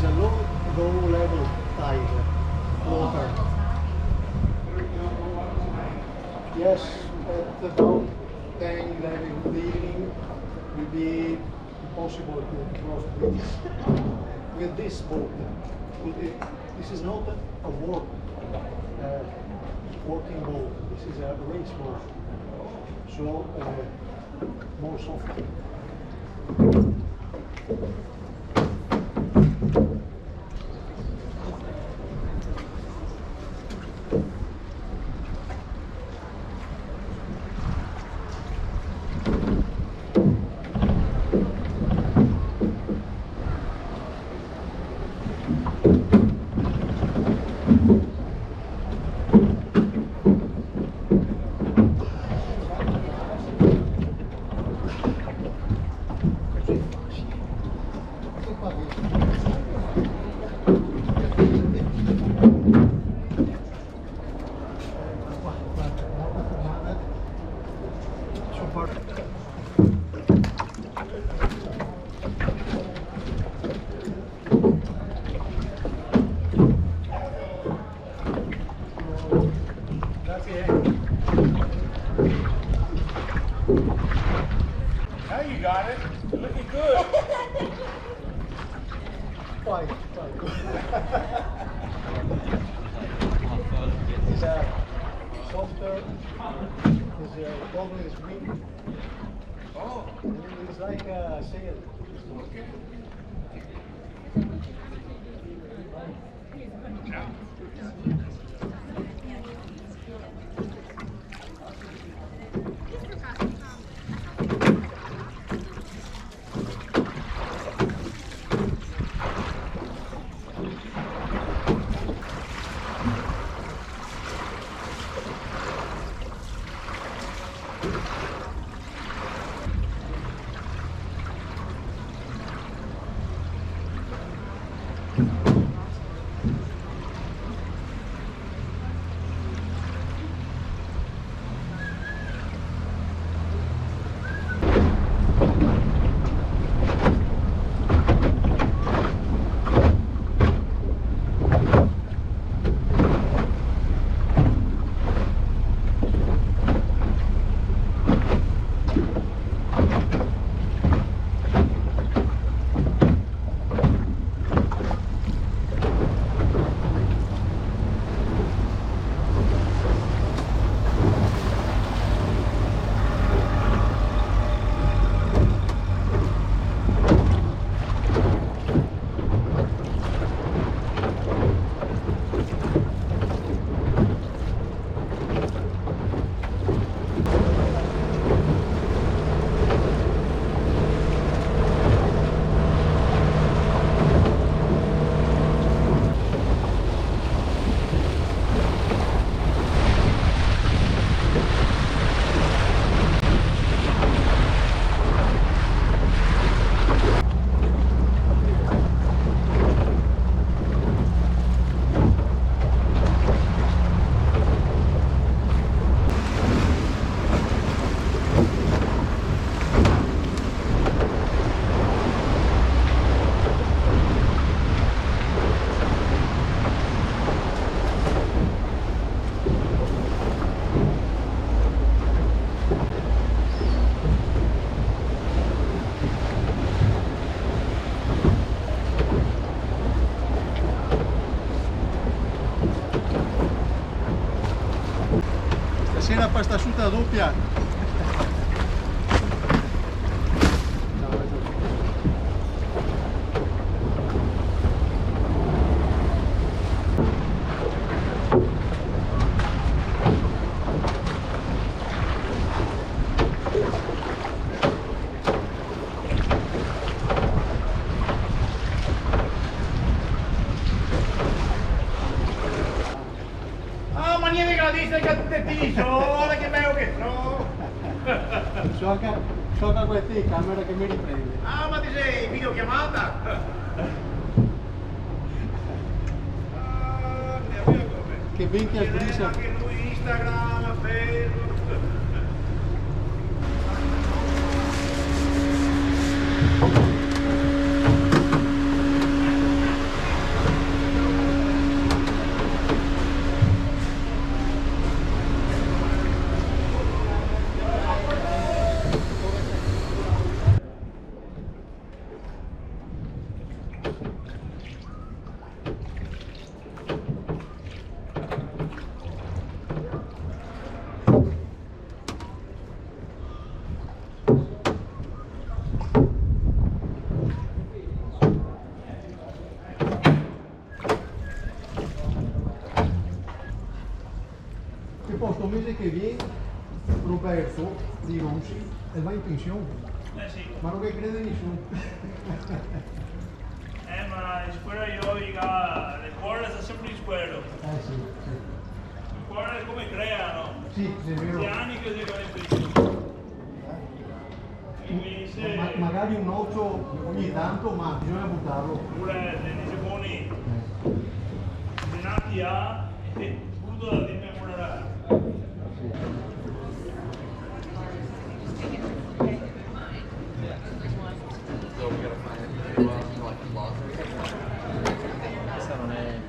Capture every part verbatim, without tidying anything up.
Low, low level tide, water. Yes, at about ten, eleven in the evening, will be impossible to cross bridges with this boat. With the, this is not a work, uh, working boat. This is a race boat. So, uh, more soft. Now you got it. You're looking good. Quite, quite. It's a softer, it's a, always green. Oh. It's like a sail. Okay. Stasera pasta suta dopia. Ah, ma niente che la dice che te dico, guarda che bello che sono. Gioca, gioca con te, camera che mi riprende. Ah, ma ti sei in videochiamata? Ah, che ben che... Anche lui Instagram, Facebook. El mese che vien Roberto De Ronzi el va in pension. Eh sì. Ma no ghe crede nisuni. Eh, ma in scuela io dico, le scuole sta sempre in scuela. Eh sì, sì. Le scuole come creano? Sì, sì, è vero. Sei anni che si va in pension. Ma, magari un ocio ogni tanto, ma bisogna butarlo. Pure se dice buoni, eh, se nati a, e buto da dentro e morirà. Sì. Questa non è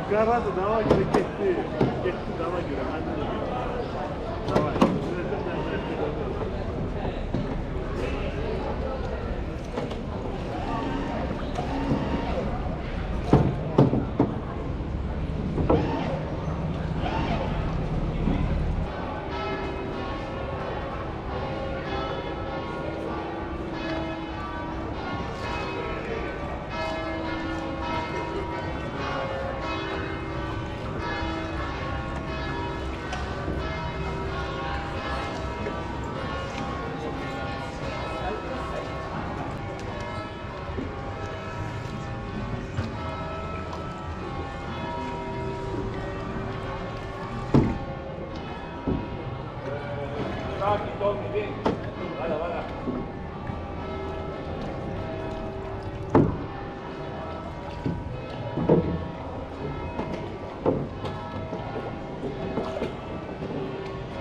Garrado davanti, che ti, che ti davanti, davanti.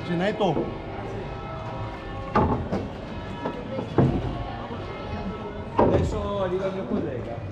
Geneto. Adesso arriva il mio collega.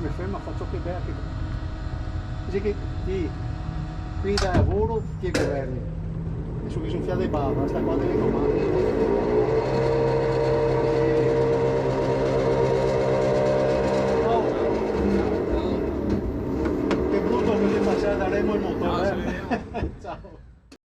Ferma, fa ciò che vede, che... Dixe che ti, quindi dai lavoro, ti governi. E su che son fià de bava, sta qua de le domande.